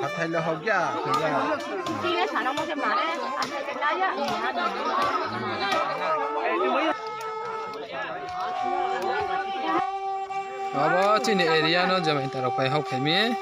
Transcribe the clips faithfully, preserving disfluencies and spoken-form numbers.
Hathai le hok ya, hok ya. Abo chini area no jamai tarok pai hok phaimi.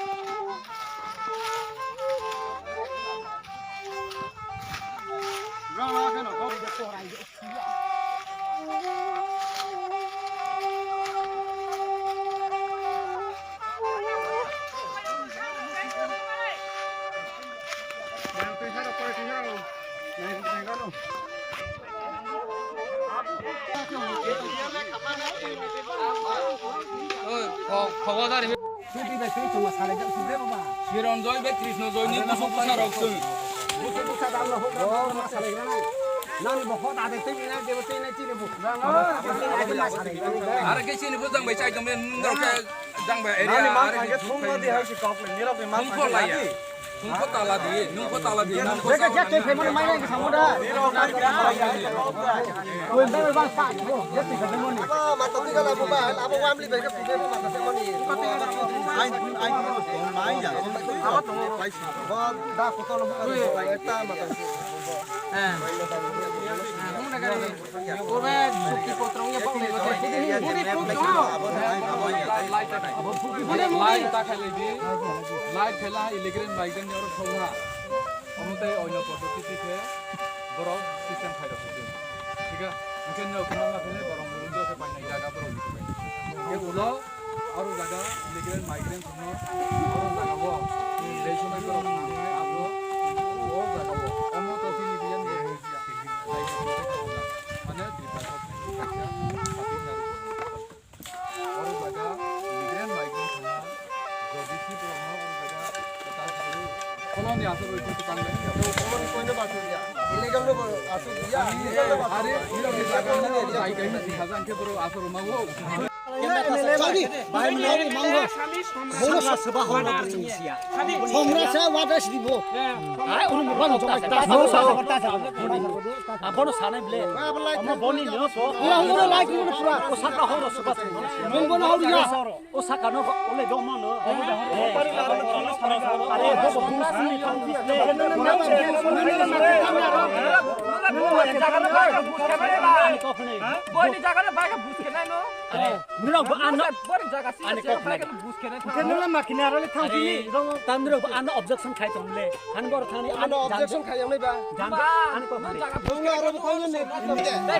Oi, kho-, khobo dari. Twi twi bai twi chwngma salai jak sibre baba. Chiranjoy bai Krishna joy ni busu busa rok chwng. Busu busa da Allah hok rok ma salai grana. Nang bo hot ade twi na de twi na chini bu. Are ke chini bu jang bai chai dong nung rok ke jang bai area. Nani mang are ke thung ma di hai si kok le ni rok mang. Thung ko la ya. Nung ko tala di, nung ko tala di, nung ko tala di. Abo mata tiga labu ba, abo wamli bai ka pide mata se mani. Ai, ai, ai, ai, ya. Abo to pai si. Ba da ko to lo ba ta mata. Eh. Hum na gari. Light ta khailai di. Light khaila, electric migrant ni oro thokha. Omo tei oino poddoti khe borok system khairok sidi. Thik a? Hwnkhe no khna ma khe borok mung do khe painai jaga borok ni khe. Hwnkhe ulo aro jaga electric migrant no aro jaga o. Dei sonai borok nangnai abo o jaga o. Omo to chini biyan ni. Mane Tripura ni kaisa Oro jaga migrant migrant thangma, jodi si borokno oro jaga kwtal kwtal koloni aswk rwui tong kwtal bai. Koloni koino aswk ya. Illegal no aswk ya. Illegal no aswk. Are, illegal no aswk. Illegal no aswk. Illegal no aswk. Illegal no aswk. Bai mwnai mango. Bono sa seba horo bwswng siya. Somra sa wada sribo. Ai uru mo bano jomai ta. Bono sa. Abono sanai ble. Omo boni nyo so. Ura ura lai kuru pura. O saka horo seba. Mon bono horo ya. O saka no ole do mono. Are bo bo bura sini. Boni jaga na bai ka bus ke nai no. Nino bo ano. Boni jaga si. Ani kok nai. Bus ke nai. Ke nula makina rale thang ki. Tam nino bo ano objection khai tong le. Han bor thani ano objection khai yang nai ba. Jan ani kok nai. Nung aro bo thang ne.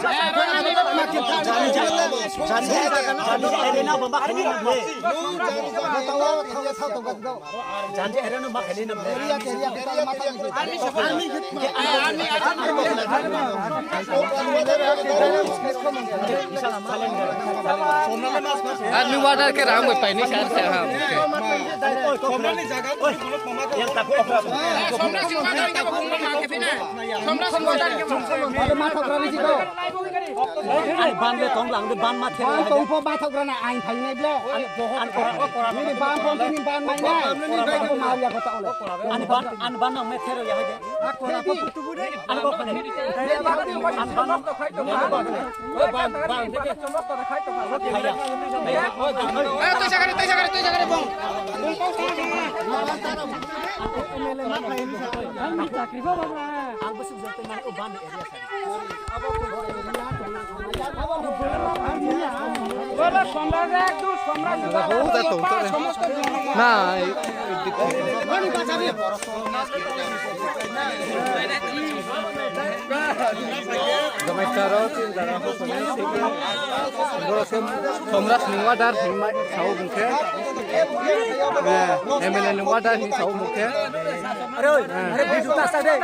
Jani jani jani jani area na bamba khani na le. Jani area na ma khani na le. Area area area. Army water ke rang bai paini sar se ha. Ani ban le tong lang de ban ma the. Ban tong pho ba thok rana ain thai nai ble. Ani ban pho ni ban mai nai. Ani ban ani ban nang me the ro ya de. Ani kok kane. Ani ban. Ban ban. Eh, tei jaga re, tei jaga re, tei jaga re, bong. Bong kok sa. Ang bwswk jotoi mani o ban area sa. Wala somra re, ekdom somra. Na. Jomai Charo tin jara ho sene sini. Boro se Somraj ni order hinmai sao bung khe. Eh, M L A ni order hin sao bung khe. Are, are, video ta sa de.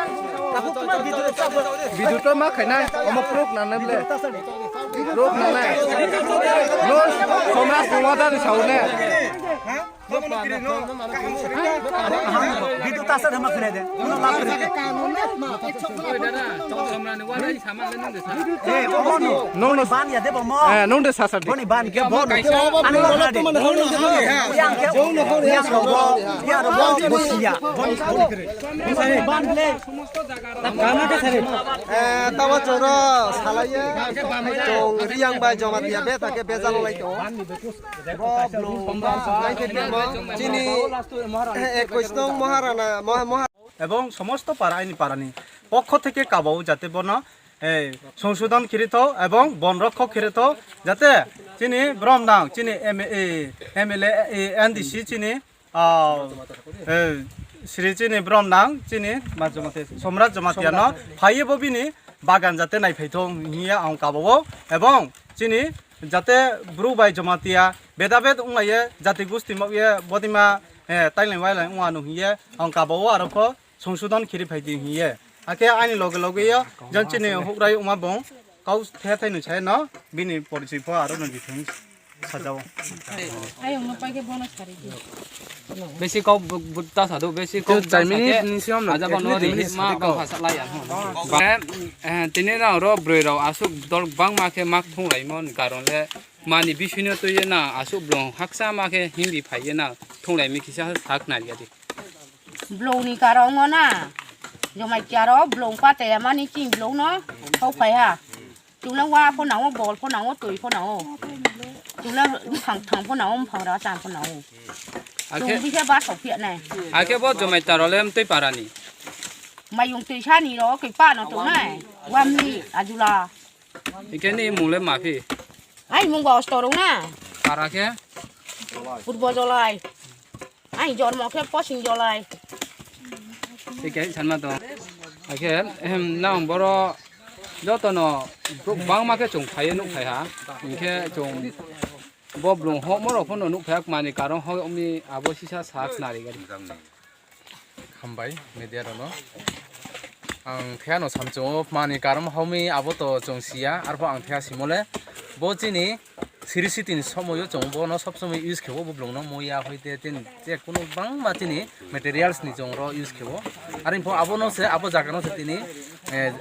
Tapu kuma video ta sa. Video to ma khainai, omo proof nangnai ble. Proof nangnai. No, Somraj ni order sao ne. Video ta sa de ma khainai de. Kuno la khainai. Eh, omo no. No, no. Ban ya de bo mo. Eh, no de sa sa de. Boni ban ke bo no. Ani ma khainai de. Yang ke. Yang rogo. Yang rogo. Busia. Boni, boni. Eh, tamo choro salaiye. Chong Riyang bai Jamatia bethak khe bejal lai tongo. Bo blong nai khe temo chini, eh, ekush nong Maharana, Maha-, Maha-, এবং সমস্ত পাড়া, আইনি পাড়ানি পক্ষ থেকে কাবাও যাতে বন, এই, সংশোধন করিত এবং বন রক্ষক করিত, যাতে চিনি ব্রহ্মদাং, চিনি M A, M L A, A, N D C চিনি, আহ, এ, শ্রী চিনি ব্রহ্মদাং, চিনি মা জমাতে, সম্রাট জমাতিয়ানো ফাইয়ে ববিনি বাগান যাতে নাইফাইথং হিয়া আং কাবাও এবং চিনি যাতে Bru bai Jamatia bedabed wnglaiye jati gusti mokye bodima, eh, tailai wailai wngwano hiye ang kabao aro pho songsodon khiri phaidi hiye. Hakhe ani loge loge yo jang chini hukrai wngma bong kau the thai no sai no bini porichoi pho aro no bithung sajao. Ayong no paikhe bono sari di. Besi kok bu-, bu-, ta sadu, besi kok ta chaimini sake, ni siyam na, aja bono ni ri ma sari kok ko. Hasa lai ya, ho. Ba, eh, tini na ro broi rok asuk dol bangma khe mak thung lai mon karon le mani bisino to ye na asuk blong haksa ma khe hindi phai ye na thung lai mi kisa sak na ya di. Blong ni karon ngo na, jomai kiaro blong pa te mani ching blong no, thok phai ha. Chwngno wa pho nango, bol pho nango, twi pho nango. Chwngno bwphang thang pho nango, bwphang ra chang pho nango. Akhe chwng bikhe ba sok phiya nai. Akhe bo jomai taro le mtwi parani. Mayung twi sani ro khe pa no tongnai. Wamli ajula. Ikhe ni mung le maphi. Ai mung ba ostorong na. Para khe? Purbo jolai. Ai jormo khe posing jolai. Tei khe sanma tong. Akhe, ehem, nang boro jotono bangma khe chwng phaiyo nuk phai ha. Hinkhe chwng bo blong hokmo rok phano nuk phai ha, mani karon hok mi abo sisa sak nari gari. Hambai media rokno. Ang phiya no samchungo mani karon hok mi abo to chwng siya, arpho ang phiya simole bo chini Siri sitini somoyo chwng bono sob somoi use khewo, bo blongno moya hoite tin je kuno bangma chini materials ni chwng ro use khewo. Are pho abono se abo jaga no se tini, eh,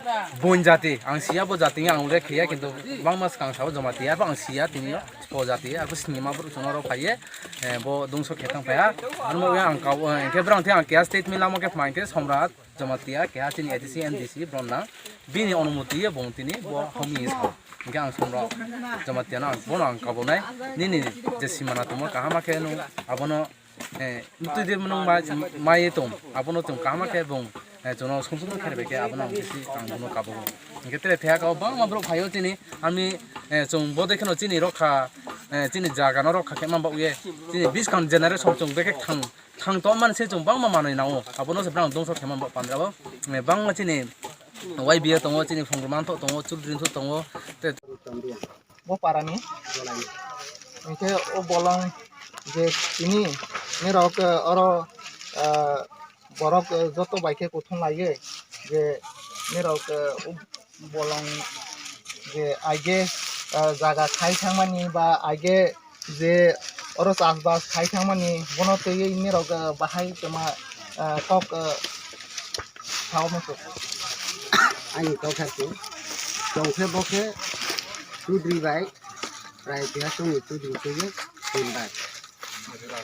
bon jati ang siya bo jati ang le khiya kintu bangma swkang sao Jamatia bo ang siya tini o po jati abo sinima bo chwng ro phaiye, eh, bo dungso khe thang phaiya. Ano ang kau, eh, khe brang the ang kya statement lamo khe phai khe Somrat Jamatia keha chini A D C, M D C, bronna bini onumoti ye bong tini bo homi sa. Hingke ang somra Jamatia no ang bono ang kabonai. Nini je simana tongmo kahama khe nung abono, eh, mutui de mwnung ma, mai tong. Abono tong kahama khe bong, eh, jono song song khe rebe khe abono ang bisi ang bono kabo. Hingke tere thea kabo bangma borok phaio chini. Ami, eh, chwng bo de kheno chini rokha, eh, chini jaga no rokha khe man ba uye. Chini biskang generation chwng bekhe thang. Thang tong man se chwng bangma manwi nango. Abono se brang dongso khe man bo pandra bo. Eh, bangma chini Y B A tongo, chini Phungrwma Anthok tongo, Chudri Anthok tongo. Te bo parani. Hingke o bolong je tini nirok, eh, oro, eh, borok, eh, joto bai khe kuthum laiye je nirok, eh, o bolong je aige, ah, jaga khai thangmani ba aige je oro chas bas khai thangmani bono twiwi nirok, ah, bahai tongma, ah, kok, ah, sao muchuk. Ani kok kha se, chwng khe bo khe Chudri bai, prai keha chwngni Chudri twiwi tin bai.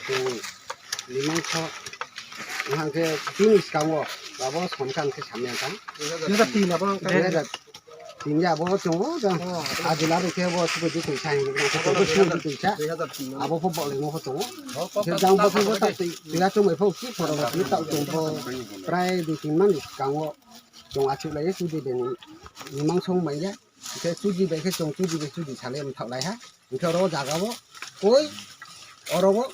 Chwng limang kho, hwnkhe bini swkango abo somkha hwnkhe samya kha. Dui hajar tin abo wngkha. Dui hajar tin ya abo chwng o jang. Oh. Ajula rw khe bo subudi twi sa hinwi. Dui hajar tin. Abo pho bolai mo pho tongo. Oh, khe jang bo khe bo tak twi, twi ya chwng bai pho ki phoro bo twi tak chwng pho. Prai dui tin man ni swkango chwng achuk lai Chudri bai ni limang song manya. Hingke Chudri bai khe chwng Chudri bai Chudri salai mthok lai ha. Hingke oro o jaga o koi oro o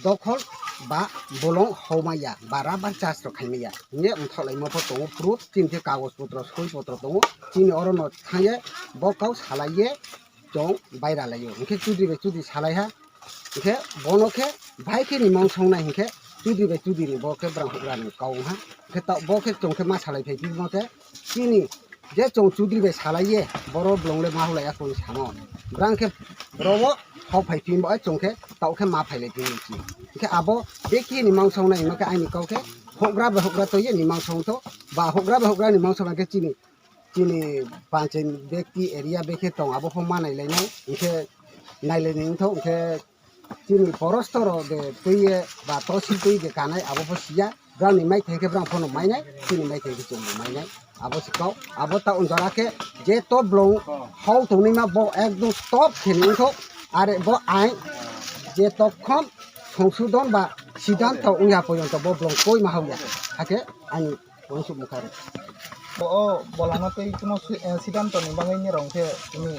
dokhol ba bolong hau maya ba rubber chas rok khai maya. Hingke wngthok lai ma pho tongo proof, chini khe kagoj potro soi potro tongo, chini oro no thang ye bo kau salai ye chwng baira lai o. Hingke chudri bai chudri salai ha, hingke bono khe bai khe ni mangso wngnai hingke chudri bai chudri ni bo khe brang houhgra ni kau wng ha. Hingke ta bo khe chwng khe ma salai phai phi bo khe chini je chwng chudri bai salai ye, boro bolong le ma hau lai ya koi samo. Brang khe robo hau phai phi bo chwng khe tau khe ma phai lai phi si. Hingke abo bekhe ni mangso wngnai hingma khe aini kau khe houhgra bai houhgra to ye ni mangso wng tho ba houhgra bai houhgra ni mangso wngnai khe chini chini panchayat bekti area bekhe tong abo pho ma nai lai nai. Hingke nai lai ni wng tho hingke chini porosto rok de twi ye ba tosi twi de kanai abo pho siya. Brang ni mai thai khe brang pho no mai nai, chini mai thai khe chwng bo mai nai. Abo si kau, abo ta unjara khe je to bolong hau tongni ma bo ekdom stop khe ni wng tho. Are bo ain je tokhom songsodon ba siddhanto wngya porjonto bo bolong koi ma hau ya. Hakhe ani Wansuk mukha rw. O, o bolongno tei timo si-, eh, siddhanto ni bagwi ni rong khe tini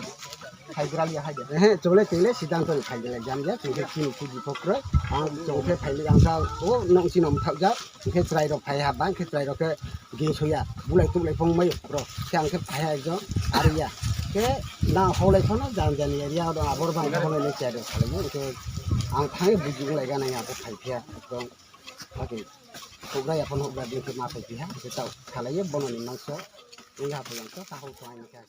phaigra liya hai de. Ehe, chole tele siddhanto ni phaigra liya jam ja, chwng khe chini chuji pho kwrwi. Ang chwng khe phaili ang sa, o, nong chini mthak ja, chwng khe chwrai rok phai ha, bang khe chwrai rok khe ge soya, bulai tulai phung mai bro. Khe ang khe phai ha ekjon, ari ya. Khe na holai phano jam jani area do abor bang holai le chai rok salai, khe ang thangwi buji ulai ga nai abo phai phiya, ekdom. Oke. Hukra ya phano hukra din khe ma phai phiya, khe tau salai ye bono ni mangso, ung ya phai ang sa, ta hau thang ni khe.